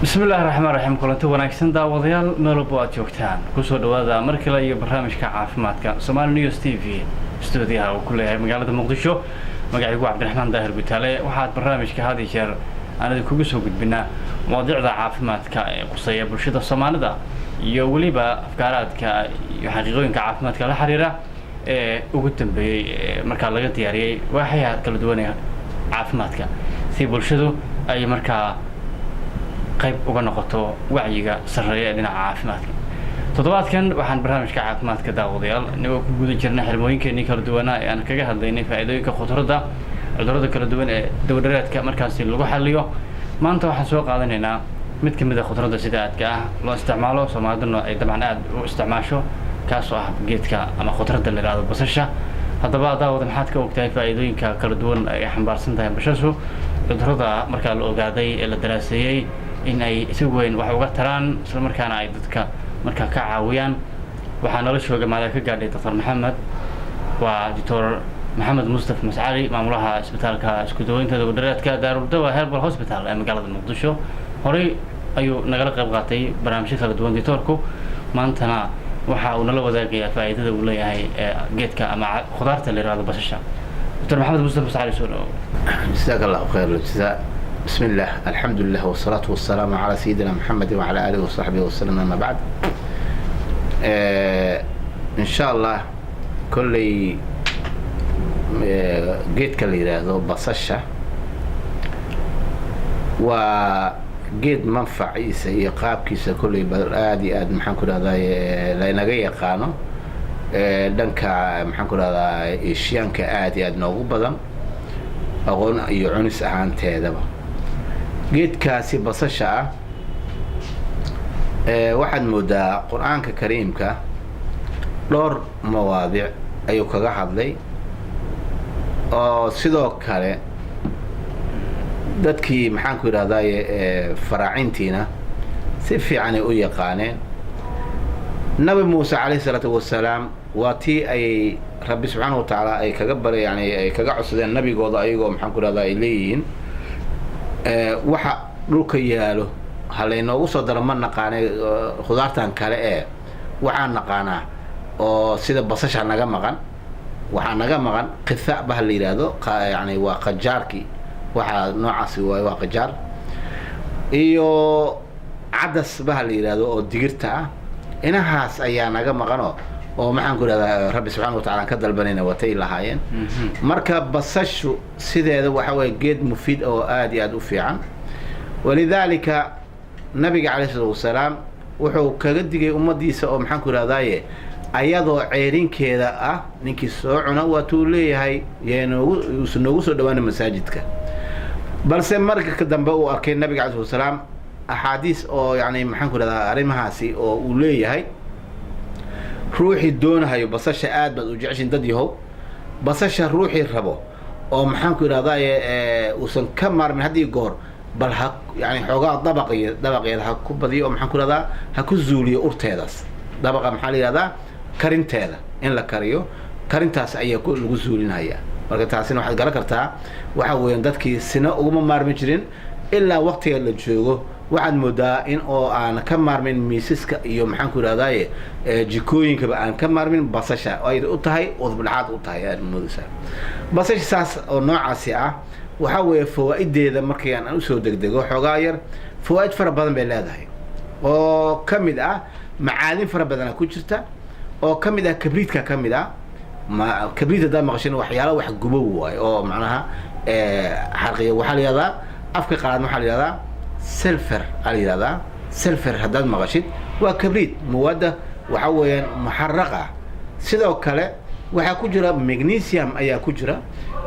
Bismillahi raxmaan raxiim. Kulanti wanaagsan, daawadayaal, meel walbo aad joogtaan, kusoo dhawaada mar kale iyo barnaamijka caafimaadka Somali News TV, stuudiyaha uu ku leeyahay magaalada Muqdisho. Magacaygu Cabdiraxmaan Daahir Gutaale. Waxaad barnaamijka had iyo jeer aan idinkugu soo gudbinaa mawaadiicda caafimaadka ee quseeya bulshada Soomaalida iyo weliba afkaaraadka iyo xaqiiqooyinka caafimaadka la xiriira ee ugu dambeeyey ee markaa laga diyaariyey waaxyaha kala duwan ee caafimaadka, si bulshadu ay markaa qayb uga noqoto wacyiga sarreeya ee dhinaca caafimaadka. Toddobaadkan waxaan barnaamijka caafimaadka, daawadayaal, inagoo ku guda jirnay xirmooyinkeenii kala duwanaa ee aan kaga hadlaynay faa'iidooyinka khudradda, cudurrada kala duwan ee dawadhareedka markaasi lagu xaliyo, maanta waxaan soo qaadanaynaa mid ka mid a khudradda sida aadka ah loo isticmaalo, Soomaaliduna ay dabcan aada u isticmaasho, kaasoo ah geedka ama khudradda la yidhahdo basasha. Haddaba daawada, maxaad ka ogtahay faa'iidooyinka kala duwan ay xambaarsan tahay basashu, cudurrada markaa la ogaaday ee la daraaseeyey in ay si weyn wax uga taraan, isla markaana ay dadka markaa ka caawiyaan? Waxaa nala jooga maada ka gaadhay Doctor Maxamed, waa Doctor Maxamed Mustafa Mascali, maamulaha isbitaalka isku daweynta dawadhareedka Daaruldawa Herbal Hospital ee magaalada Muqdisho. Horey ayuu nagala qayb qaatay barnaamijyo kala duwan doctoorku, maantana waxa uu nala wadaagayaa faa'iidada uu leeyahay ee geedka ama khudaarta la yihahdo basasha. Doctor Maxamed Mustafa Mascali, soo dhawow. جزاك الله خير الجزاء. بسم الله، الحمد لله، والصلاة والسلام على سيدنا محمد وعلى آله وصحبه وسلم، أما بعد. إن شاء الله kolley geedka la yidhaahdo basasha waa geed manfaciisa iyo qaabkiisa kolley aada iyo aad, maxaan ku dhahdaa, laynaga yaqaano. Dhanka, maxaan ku dhahdaa, Eshiyaanka aada iyo aad noogu badan aqoon iyo cunis ahaanteedaba. Geedkaasi basasha ah waxaad moodaa Qur-aanka Kariimka dhowr mawaadic ayuu kaga hadlay, oo sidoo kale dadkii, maxaan ku yidhahdaye, faraacintiina si fiicanay u yaqaaneen. Nabi Muuse calayhi salaatu wasalaam waa tii ay Rabbi subxaana wa tacaala ay kaga bara, yani ay kaga codsadeen nabigooda, ayagoo, maxaan ku rahdaa, ay leeyihiin waxa dhulka yaalo ha laynoogu soo daro, ma naqaanay khudaartan kale ee waxaan naqaanaa oo sida basasha naga maqan, waxaa naga maqan qitha baha la yidhaahdo, yani waa qajaarkii, waxaa noocaasi waay, waa qajaar, iyo cadas baha la yidhaahdo oo digirta ah. Inahaas ayaa naga maqanoo oo, maxaan ku idhahdaa, Rabbi subxana wa tacala aan ka dalbanayna watay lahaayeen. Marka basashu sideeda waxa weeye geed mufiid oo aada iyo aada u fiican. Walidaalika nabiga calayhi salatu wasalaam wuxuu kaga digay ummadiisa oo, maxaan ku idhahdaaye, ayadoo ceerinkeeda ah ninkii soo cuna waatuu leeyahay ynoogu uusan noogu soo dhawaana masaajidka. Balse marka dambe uu arkay nabiga alay slat wasalaam axaadiis oo, yani, maxaan ku idhahdaa, arrimahaasi oo uu leeyahay ruuxii doonahayo basasha, aad baad u jeceshin dad yahow, basasha ruuxii rabo oo, maxaan ku idhahdaaye, uusan ka maarmin haddii goor, bal ha, yani, xoogaa dabaqi dabaqeeda ha ku badiyo oo, maxaan ku idhahdaa, ha ku zuuliyo urteedaas. Dabaqa maxaa la yihahdaa? Karinteeda in la kariyo, karintaas ayaa lagu zuulinhayaa. Marka taasina waxaad garan kartaa waxa weeyaan dadkii sina uguma maarmi jirin. Ilaa waqtiga la joogo waxaad moodaa in oo aan ka maarmin miisaska iyo, maxaan ku idhahdaaye, jikooyinkaba aan ka maarmin basasha, ay u tahay udubdhaxaad u tahay aad moodaysaa. Basasha saas oo noocaasi ah waxaa weeye fawaa'ideeda markii aan usoo degdego xoogaa yar, fawaa'id fara badan bay leedahay, oo ka mid ah macaadin fara badana ku jirta, oo ka mid ah kabriidka. Ka mid ah ma kabriid haddaad maqashin, waxyaala wax gubo waayo oo macnaha xarqiya. Waxaa la yihahdaa afka qalaad, waxaa la yihahdaa sulfur aa la yihahdaa. Sulfur haddaad maqashid waa kabriid, mawaadda waxa weeyaan muxaraqa. Sidoo kale waxaa ku jira magnesium ayaa ku jira,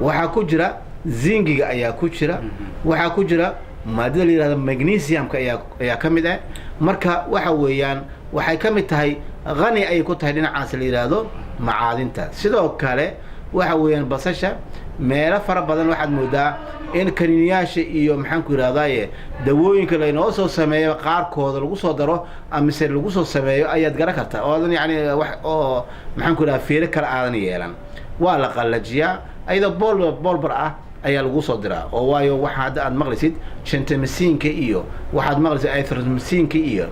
waxaa ku jira zingiga ayaa ku jira, waxaa ku jira maadada la yihahdo magnesiumka ayaa ka mid ah. Marka waxa weeyaan waxay ka mid tahay, qani ayay ku tahay dhinacaas la yidhaahdo macaadinta. Sidoo kale waxa weeyaan basasha meelo fara badan waxaad moodaa in kaniiniyaasha iyo, maxaan ku yidhahdaaye, dawooyinka laynoo soo sameeyo qaarkooda lagu soo daro amise lagu soo sameeyo ayaad garan kartaa, oodan, yani, wax oo, maxaan ku yidhahda, fiiro kale aadan yeelan. Waa la qallajiyaa ayadoo bool boolbar ah. Ayaa lagu soo diraa oo waayo waxa hadda aad maqlaysid gentamicin-ka iyo waxaad maqlaysid erythromycin-ka iyo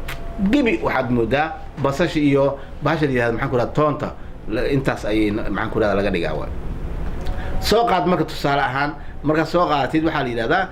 gebi, waxaad moodaa basasha iyo bahasha la yihahdo, maxaan ku rahda, toonta, intaas ayay, maxaan ku rahda, laga dhigaa. Waay soo qaad. Marka tusaale ahaan markaad soo qaadatid, waxaa la yidhahdaa,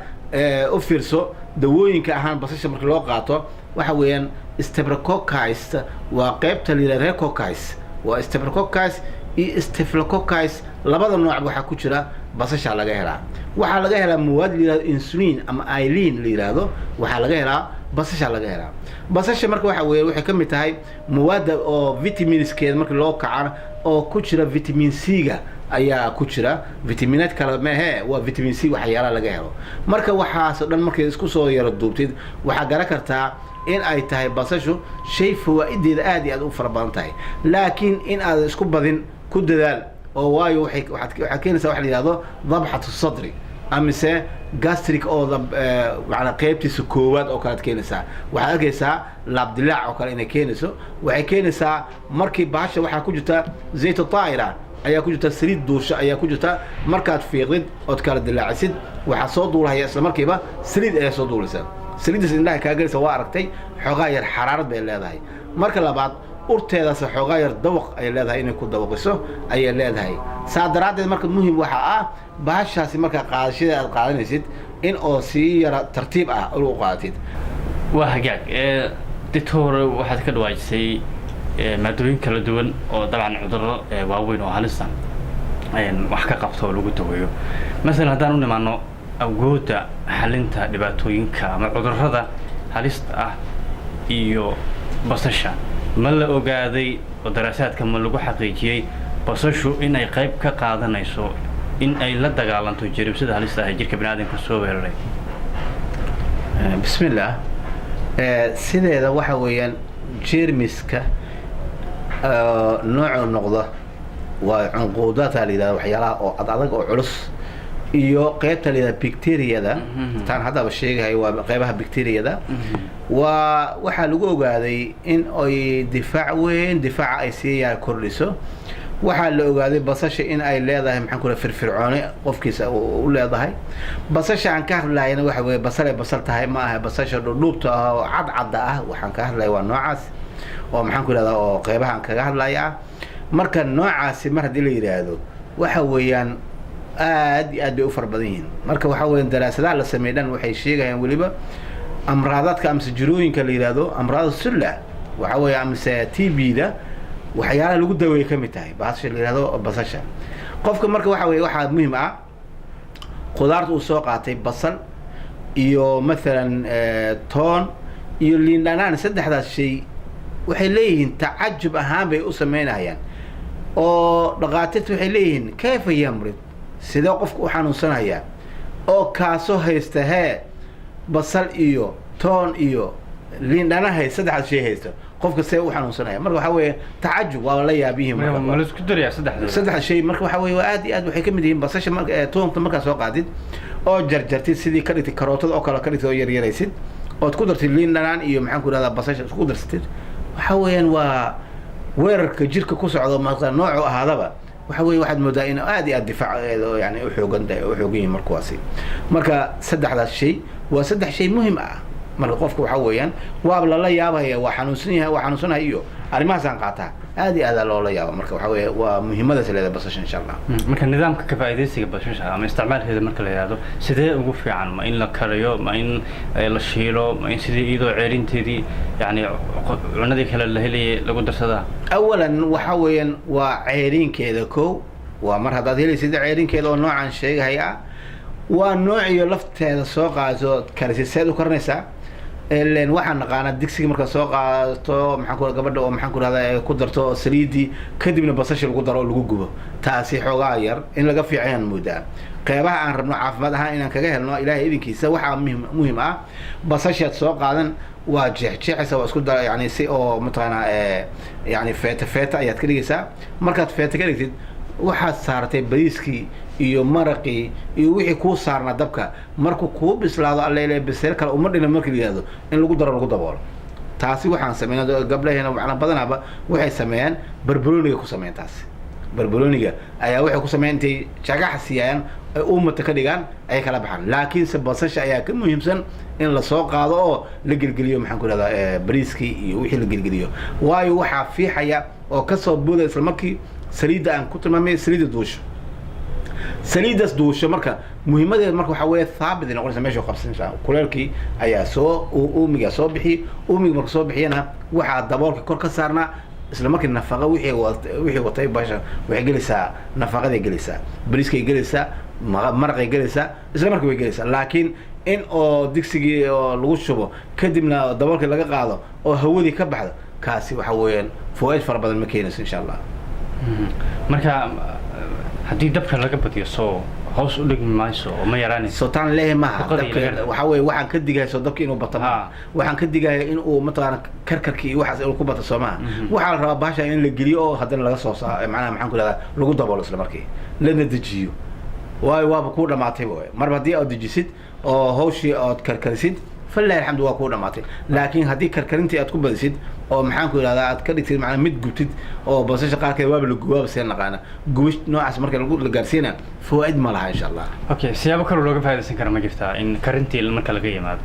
u fiirso dawooyinka ahaan basasha marka loo qaato, waxa weeyaan streptococcus waa qeybta la yidhahda recoccus, waa streptococcus iyo staphylococcus, labada nooc waxaa ku jira basasha laga helaa. Waxaa laga helaa mawaad la yihahdo insulin ama alliin la yihahdo, waxaa laga helaa basasha laga helaa. Basasha marka waxa weeye waxay ka mid tahay mawaadda oo vitaminskeeda marka loo kacana oo ku jira vitamin C-ga ayaa ku jira. Vitaminaad kale mehe, waa vitamin C waxyaalaha laga helo. Marka waxaasoo dhan markay isku soo yaro duubtid, waxaa garan kartaa in ay tahay basashu shay fawaa'ideeda aad iyo aad u fara badan tahay, laakiin in aad isku badin ku dadaal oo waayo waxay waxaad keenaysaa waxa la yihahdo dabxatu sadri amise gastric oo macnaa qeybtiisa koowaad oo kale aad keenaysaa. Waxaad arkaysaa laabdilaac oo kale inay keenayso. Waxay keenaysaa markii bahasha waxaa ku jirta zayt taa'ira ayaa ku jirta, saliid duusha ayaa ku jirta. Markaad fiiqdid ood kala dilaacisid, waxaa soo duulahaya isla markiiba saliid ayaa soo duulaysa. Saliiddaas indhaha kaa gelaysa, waa aragtay, xoogaa yar xaraarad bay leedahay. Marka labaad, urteedaas xoogaa yar dawaq ay leedahay, inay ku dawaqiso ayay leedahay. Saa daraaddeed marka muhim waxaa ah bahashaasi markaa qaadashada aad qaadanaysid in oo si yara tartiib ah u qaadatid. Waa hagaag, doctor. Waxaad ka dhawaajisay maadooyin kala duwan oo dabcan cudurro waaweyn oo halisa wax ka qabto oo lagu daweeyo. Masalan haddaan u nimaano awoodda xalinta dhibaatooyinka ama cudurrada halista ah iyo basasha, ma la ogaaday oo daraasaadka ma lagu xaqiijiyey basashu inay qayb ka qaadanayso in ay la dagaalanto jeermisada halista ah ee jirka biniaadamka soo weeraray? Bismillaah. Sideeda waxa weeyaan jeermiska noocu noqda waa cunquudaadka la yidhahda, waxyaalaha oo ad adag oo culus, iyo qeybta la yidhahda bacteriyada. Taan haddaba sheegahay waa qeybaha bacteriyada. Waa waxaa lagu ogaaday in ay difaac weyn, difaaca ay siiyaa kordhiso. Waxaa la ogaaday basasha in ay leedahay, maxaan ku raha, firfircoone qofkiisa u leedahay. Basasha aan ka hadlayana waxa weeye basalay basal tahay ma aha, basasha dhudhuubta ah oo cadcadda ah waxaan ka hadlaya waa noocaas oo, maxaan ku ihahdaa, oo qeybaha aan kaga hadlaya ah. Marka noocaasi mar haddii la yidhaahdo, waxa weeyaan aad iyo aad bay u fara badan yihiin. Marka waxa weeyaan daraasadaha la sameey dhan waxay sheegayaan weliba amraadaadka amase jirooyinka la yidhaahdo amraad sulla, waxa weeye amase TB da, waxyaalaha lagu daweeye ka mid tahay basasha la yihahdo basasha. Qofka marka waxa weye waxaa muhiim ah khudaarta uu soo qaatay, basal iyo mathalan toon iyo liin dhanaan, saddexdaas shay waxay leeyihiin tacajub ahaan bay u sameynayaan oo dhakhaatiirta waxay leeyihiin kayfa yamrid, sidee qofka u xanuunsanayaa oo kaasoo haysta hee basal iyo toon iyo liin dhana haysta, saddexdaas shay haysta, qofka see u xanuunsanaya? Marka waxaa weeye tacajub waa la yaabiyihin. Ma la isku darayaa saddexda? Saddex shay marka waxaa weye waa aad iyo aad waxay ka mid yihiin basasha. Marka toonta markaa soo qaadid oo jarjartid, sidii ka dhigtid karootada oo kale ka dhigtid oo yaryaraysid, ood ku dartid liin dhanaan iyo, maxaan ku ihahdaa, basasha isku darsatid, waxa weeyaan waa weerarka jirka ku socdo marka noocu ahaadaba, waxa weye waxaad moodaa in aad iyo aad difaaceeda yani uxoogan tahay, u xoogan yihin markuwaasi. Marka saddexdaas shay waa saddex shay muhim ah. Marka qofka waxa weeyaan waaba lala yaabaya, waa xanuunsan yahay, waa xanuunsanahay iyo arrimahaasaan qaataa, aad iyo aada loola yaaba. Marka waxa weeye waa muhiimadaas leedahay basasha, insha Allah. Marka nidaamka ka faa'iidaysiga basasha ama isticmaalkeeda marka la yidhaahdo, sidee ugu fiican? Ma in la kariyo, ma in la shiilo, ma in sidii iyadoo ceerinteedii yani cunadii kale la helayay lagu darsadaa? Awalan waxa weeyaan waa ceeriinkeeda kow. Waa mar haddaad helaysid ceeriinkeeda oo noocan sheegahay ah, waa noociyo lafteeda soo qaadato, karisid. Seed u karinaysaa? Ilen waxaan naqaanaa digsiga markaad soo qaadato, maxaan ku gabadha oo, maxaan ku rahdaa, ku darto saliidii, kadibna basasha lagu daro oo lagu gubo. Taasi xoogaa yar in laga fiicayaan moodaa. Qeybaha aan rabno caafimaad ahaan inaan kaga helno, Ilaahay idinkiisa, waxaa muhim muhim ah basashaad soo qaadan, waa jeexjeexaysa, waa isku dara, yani si oo mataqaanaa yani feeta feeta ayaad ka dhigaysaa. Markaad feeta ka dhigtid, waxaad saartay bariiskii iyo maraqii iyo wixii kuu saarnaa dabka. Markuu kuu bislaado, allele biseel kale uma dhina, marka la yihahdo in lagu daro, lagu daboolo. Taasi waxaan sameynaa gabdhaheena macnaa badanaaba waxay sameeyaan barbarooniga ku sameeyaan. Taasi barbarooniga ayaa waxay ku sameeyaan intay jagaxa siiyaan. Ay uumata ka dhigaan, ay kala baxaan. Laakiinse basasha ayaa ka muhiimsan in lasoo qaado oo la gelgeliyo, maxaan ku ihahdaa, bariiskii iyo wixii la gelgeliyo, waayo waxaa fiixaya oo kasoo boodaya isla markii saliidda aan ku tilmaamay, saliidda duusho. Saliiddaas duusho marka muhiimadeeda marka waxaa weeye thaabit ay noqonaysa, meesha qabsanaysa. Kuleelkii ayaa soo uumiga soo bixi. Uumiga marka soo bixiyana, waxaa daboolka kor ka saarnaa isla markii nafaqa wixii watay basha waxay gelaysaa, nafaqaday gelaysaa, bariiskay gelaysaa, maraqay gelaysaa, isla markii way gelaysaa. Laakiin in oo digsigii oo lagu shubo, kadibna daboolkii laga qaado oo hawadii ka baxdo, kaasi waxa weeyaan fawaaid fara badan ma keenayso, insha Allah. Marka haddii dabka laga badiyo, soo hoos u dhigmi mayso oo ma yaraanayso? Sotaan lehe maha. Nafaqadii dabka laga- waxaa weeye waxaan ka digaya soo dabka inuu bato maaha. Waxaan ka digaya in uu mataqaana karkarki iyo waxaas inuu ku bato, soo maha? Waxaa la rabaa bahasha in la geliyo oo haddana laga soo saa, macnaha maxaan ku ihahdaa, lagu daboolo isla markii, lana dejiyo, waayo waaba kuu dhamaatay waay. Marba haddii aad dejisid oo hawshii ood karkarisid, falilahi alxamdu, waa kuu dhamaatay. Laakiin haddii karkarintii aad ku badisid oo maxaan ku ihahdaa aad ka dhigtid macnaa mid gubtid, oo basasha qaarkeed waaba la gubaaba, see naqaana, gubish noocaas marka lagu la gaarsiina, fawaa'id ma laha, insha Allah. Okay, siyaabo kaloo looga faaidaysan kara ma jirtaa in karintii marka laga yimaado?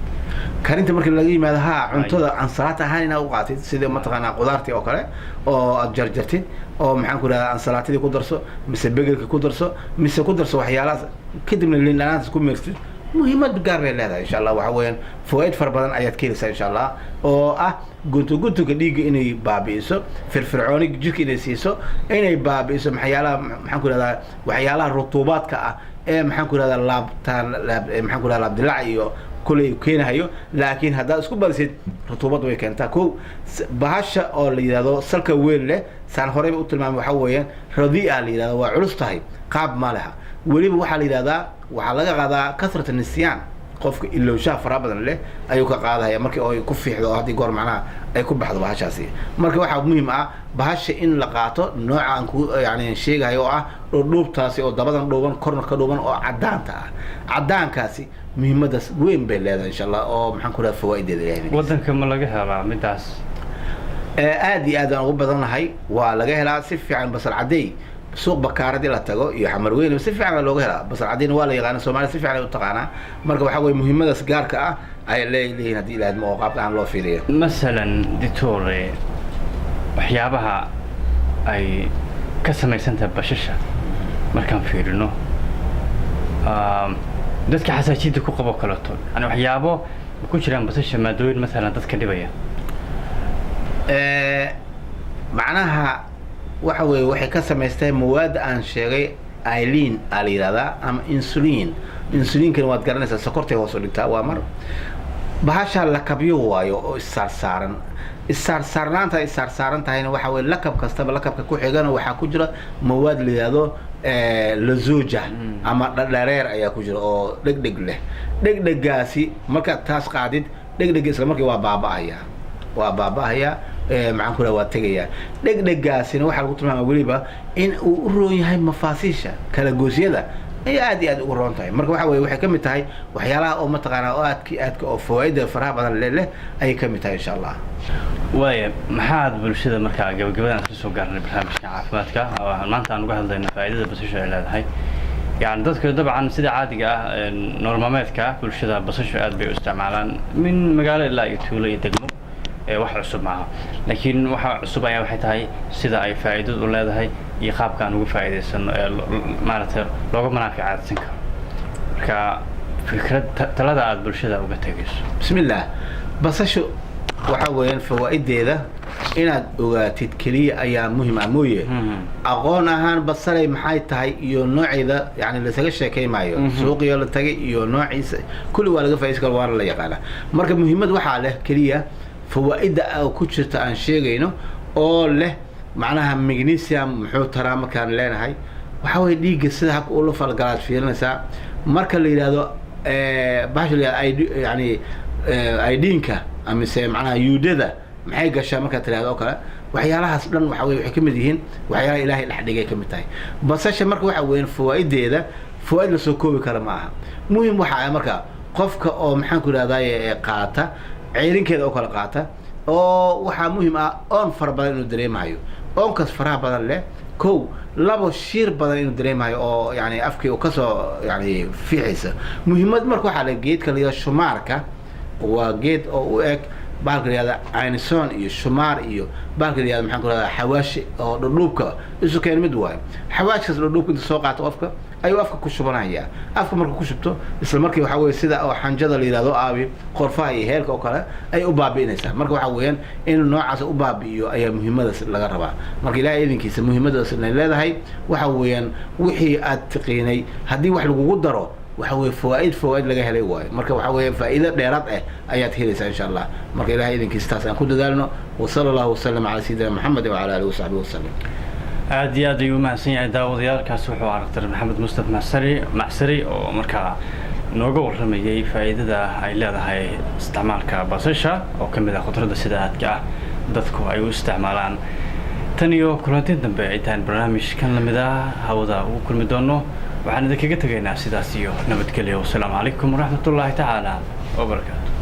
Karinta marka laga yimaado, haa, cuntada ansalaata ahaan inaad u qaatid, sida mataqaanaa qudaartii oo kale oo aad jarjartid oo maxaan ku ihahdaa ansalaatadii ku darso, mise begelka ku darso, mise ku darso waxyaalahaas, kadibna liin dhanaantas ku meertid, muhiimad gaar bay leedahay, insha Allah. Waxa weeyaan fawaa'id fara badan ayaad ka helaysaa, insha Allah, oo ah guntu guntuga dhiigga inay baabi'iso, firfircooni jirka inay siiso, inay baabi'iso maxyaalaha, maxaan ku ihahdaa, waxyaalaha rutuubaadka ah ee maxaan ku ihahdaa laabtaan laab, maxaan ku ihahdaa, laabdilaac iyo kuley keenahayo. Laakiin haddaad isku badisid, rutuubad way keentaa. Ko bahasha oo la yidhahdo salka weyn leh, saan horeyba u tilmaamay, waxaa weeyaan radi'a la yidhahdo, waa culus tahay, qaab ma leha. Weliba waxaa la yidhahdaa waxaa laga qaadaa kasrata nisyaan, qofka ilowshaha faraha badan leh ayuu ka qaadaya markii ay ku fiixdo oo haddii goor macnaha ay ku baxdo bahashaasi. Marka waxaa muhiim ah bahasha in la qaato nooca aan ku yani sheegayo, oo ah dhuudhuubtaasi oo dabadan dhuuban, korna ka dhuuban, oo cadaanta ah. Cadaankaasi muhiimadaas weyn bay leedahay, insha Allah, oo maxaan ku raha fawaa'ideeda ilahay. Waddanka ma laga helaa midaas? Aad iyo aad aan ugu badan lahay, waa laga helaa si fiican. Basal cadey suuq bakaaradii la tago iyo xamar weyn si fiican looga helaa. Basal cadeyna waa la yaqaana, Soomaaliya si fiican ay u taqaanaa. Marka waxaa weye muhiimadaas gaarka ah ayay leeyihiin haddii ilaahadmo oo qaabka aan loo fiiriyo. Masalan, ditore, waxyaabaha ay ka samaysan tahay bashasha markaan fiirino, dadka xasaasiyadda ku qabo kaleeto, yani waxyaabo ma ku jiraan basasha, maadooyin masalan dadka dhibaya? Macnaha waxa weeye waxay ka samaystay mawaadda aan sheegay, alliin aa la yidhahdaa ama insulin. Insulinkana waad garanaysaa, sokortay hoos u dhigtaa. Waa mar bahasha lakabyo waayo oo issaarsaaran. Issaarsaarnaanta ay issaarsaaran tahayna waxa weye lakab kastaba lakabka ku xigana waxaa ku jira mawaad la yidhahdo lazuja ama dhadhareer ayaa ku jira oo dhegdheg leh. Dhegdhegaasi markaad taas qaadid, dhegdhega isla markii waa baaba'aya, waa baaba'aya, maxaan ku raha, waa tegayaa. Dhegdhegaasina waxaa lagu tilmaama weliba in uu u roon yahay mafaasiisha kala goosyada ay aad iyo aad ugu roon tahay. Marka waxa weye waxay ka mid tahay waxyaalaha oo mataqaanaa oo aadki aadka oo fawaa'ida faraha badan leh ayay ka mid tahay, insha Allah. Waaya, maxaad bulshada markaa, gabagabadan isla soo gaarnay barnaamijka caafimaadka oo maanta aan uga hadlayno faa'iidada basashu ay leedahay, yani dadka dabcan sida caadiga ah nolol maalmeedka bulshada basashu aad bay u isticmaalaan, min magaalo ilaa iyo tuulo iyo degmo, wax cusub maaha. Laakiin waxa cusub ayaa waxay tahay sida ay faa'iidadu u leedahay iyo qaabka aan uga faa'iidaysano ee maaragtay looga manaaficaadsan karo. Marka fikrad talada aada bulshada uga tegayso? Bismillaah, basashu waxa weeyaan fawaa'ideeda inaad ogaatid keliya ayaa muhim ah mooye. Aqoon ahaan basalay maxay tahay iyo nooceeda yani lasaga sheekay maayo. Suuqiyo la tagay iyo noociisa kulli waa laga faaidaysan karo, waana la yaqaanaa. Marka muhiimad waxaa leh keliya fawaa'idda ku jirta aan sheegayno oo leh macnaha magnesium. Muxuu taraa markaan leenahay? Waxaa weye dhiigga sida habka ula falgalaad fiirinaysaa. Marka la yidhahdo bahasha la yidhahdo yani iodine-ka amise macnaha yuudada maxay gashaa markaad tidhahdo oo kale, waxyaalahaas dhan waxa weye waxay ka mid yihiin waxyaalaha Ilaahay dhex dhigay ka mid tahay basasha. Marka waxa weeyaan fawaa'ideeda fawaa'id la soo koobi kara ma aha. Muhim waxa ah marka qofka oo maxaan ku idhahdaye qaata ceyrinkeeda oo kale qaata, oo waxaa muhim ah oon fara badan inuu dareemahayo, oonkaas faraha badan leh. Kow, labo, shiir badan inuu dareemayo oo yani afkii uu kasoo yani fiixaysa. Muhiimad marka waxaa la geedka la yidhahdo shumaarka, waa geed oo u eg bahalka la yihahda caynison iyo shumaar iyo bahalka la yihahda, maxaan ku rahdaa, xawaashi oo dhudhuubka isu keen mid waayo. Xawaashkaas dhudhuubka inta soo qaato qofka ayuu afka ku shubanayaa. Afka markuu ku shubto, isla markii waxaa weye sida oo xanjada la yihahdo aabi qorfaha iyo heelka oo kale ayay u baabi'inaysaa. Marka waxaa weeyaan inuu noocaas u baabi'iyo ayaa muhiimadaas laga rabaa. Marka Ilaahay idinkiisa muhiimadaas inay leedahay waxa weeyaan wixii aad tiqiinay haddii wax lagugu daro, waxa weye fawaa'id laga helay waayo. Marka waxa weeye faa'iido dheeraad ah ayaad helaysaa, insha Allah. Marka Ilahay idinkiisa taas aan ku dadaalno. Wasala allahu wasalam calaa sayidina Maxamed wacala alihi wasaxbihi wasalam. Aad iyo aad ayuu umahadsan yahay daawadayaalkaas. Wuxuu ahaa Dr Maxamed Mustaf Macsari Macsari oo markaa nooga warramayay faa'iidada ay leedahay isticmaalka basasha oo ka mid ah khudradda sida aadka ah dadku ay u isticmaalaan. Tan iyo kulanti dambe ay tahan barnaamij kan lamid ah hawada ugu kulmi doono, waxaan idinkaga tegaynaa sidaas iyo nabadgelyo. Wasalaamu calaykum waraxmatullaahi tacaala wabarakaatu.